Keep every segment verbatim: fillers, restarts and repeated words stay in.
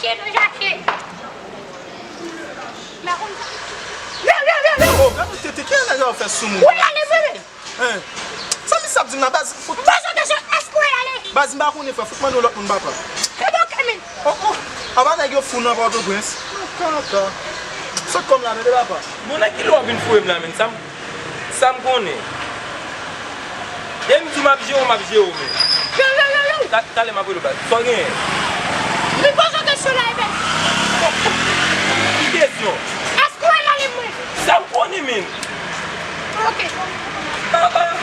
Yo, yo, yo, yo! Oh, gade tete, ki nèg yo fè sou moun? Ou lale mwen menm! Hein? Sa misye ap di m nan baz? Fout. Poze w kesyon, èske ou lale? Baz, m pa konnen, frè, fout mande yon lòt moun, papa. E bon, Kevin. Oh, oh. Apa nèg yo fou nan Pòtoprens? Kaka. Sot kòm la, mete papa. Bon, nan ki lè w vin foure m la, menn? Sa m, sa m konnen. Depi m di w m ap jere w, m ap jere w, menn. Yo, yo, yo, yo! Ta-, talè m ap rele w baz. Sa w genyen? Vin poze w kesyon la, e bèl. Ki kesyon? Èske w wè lalim mwen? Sa m konnen, menn. Ok. Ah, ah.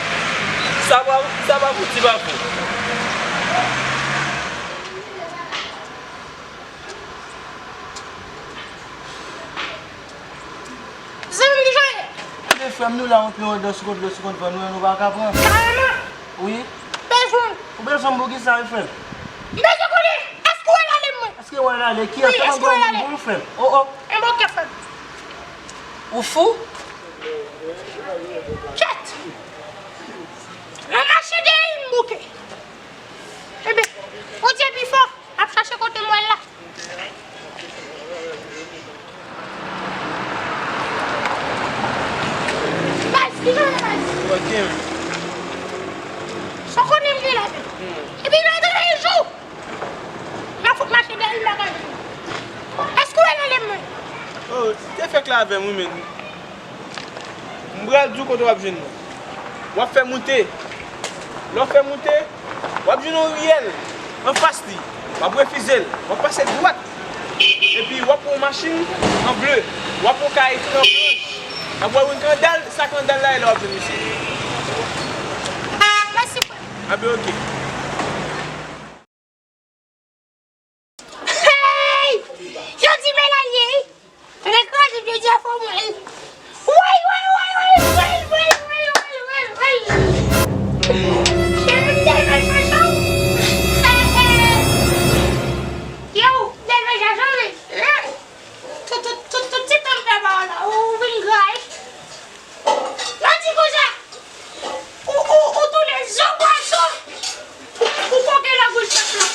Sa pa, sa pa fouti, pa fou. Zanmi m, kijan w ye? Tande, frè m, nou la, yon pye andan sou kont dlo, sou kont van, nou, nou pa ka pran. Kareman. Wi. Bezwen. Ou bezwen m pou ki sa, wi, frè m? M bezwen konnen, èske w wè lalim mwen? Èske w wè lalim? Kiyès? Wi, èske w wè lalim? Bon, frè m. Oh, oh. Enben, ok, frè m. Ou fou? Kèt! Nan mache dèyè m bouke. Enben, Bondye pi fò, ap chache kote m wè l la. Baz, kijan w ye, baz? Mwen byen. Sa w konnen m gen la, men. Epi nan trèz jou, m ap fout mache dèyè l, m pa ka jwenn li. Èske w wè lalim mwen? Oh, te fèk la avè m, wi, men. M pral di w kote w ap jwenn mwen. W ap fè moute. Lè w fè moute, w ap jwenn yon riyèl anfas li. W ap refize l. W ap pase dwat. Epi w ap wè yon machin an ble. W ap wè yon kay an blanch. W ap wè yon kandal, sa kandal la ye lè w ap jwenn misye. Mèsi, frè. Enben, ok. Hey! Jodi men la l ye, wi. Fè kraze jodi a fò mwen. Woy, woy, woy, woy. Cheri, m tèlman chache w. Yo, m tèlman chache w, men. Tout, tout, tout, tout ti tan m fè pa w la, ou vin gra, wi. Mwen di konsa, ou, ou, ou tounen zo pwason. Ou, ou koke langouj pèp la.